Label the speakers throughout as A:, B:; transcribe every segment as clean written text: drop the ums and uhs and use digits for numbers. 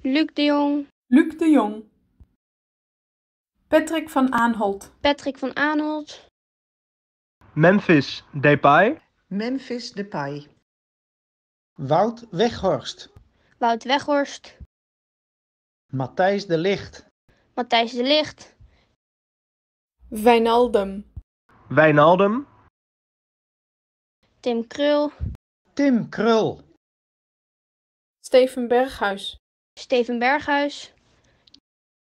A: Luc de Jong.
B: Luc de Jong. Patrick van Aanholt.
A: Patrick van Aanholt.
C: Memphis Depay.
D: Memphis Depay.
E: Wout Weghorst.
A: Wout Weghorst.
E: Matthijs de Ligt.
A: Matthijs de Ligt.
B: Wijnaldum.
C: Wijnaldum.
A: Tim Krul.
E: Tim Krul.
B: Steven Berghuis.
A: Steven Berghuis.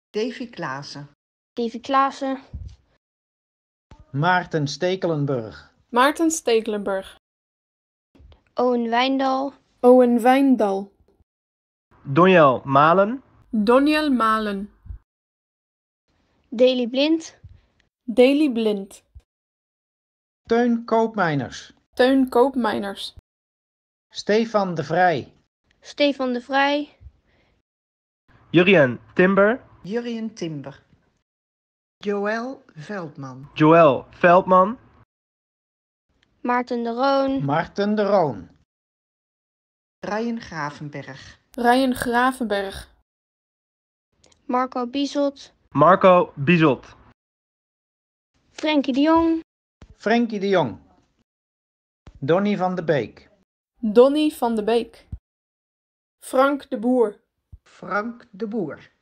D: Davy Klaassen.
A: Davy Klaassen.
E: Maarten Stekelenburg.
B: Maarten Stekelenburg.
A: Owen Wijndal.
B: Owen Wijndal.
C: Donyell Malen.
B: Donyell Malen.
A: Daley Blind.
B: Daley Blind.
E: Teun Koopmeiners.
B: Teun Koopmeiners.
E: Stefan de Vrij.
A: Stefan de Vrij.
C: Jurriën Timber.
D: Jurriën Timber. Joël Veldman.
C: Joël Veldman.
A: Maarten de Roon.
E: Maarten de Roon.
D: Ryan Gravenberch.
B: Ryan Gravenberch.
A: Marco Bizot.
C: Marco Bizot.
A: Frenkie de Jong.
E: Frenkie de Jong. Donny van de Beek.
B: Donny van de Beek. Frank de Boer.
D: Frank de Boer.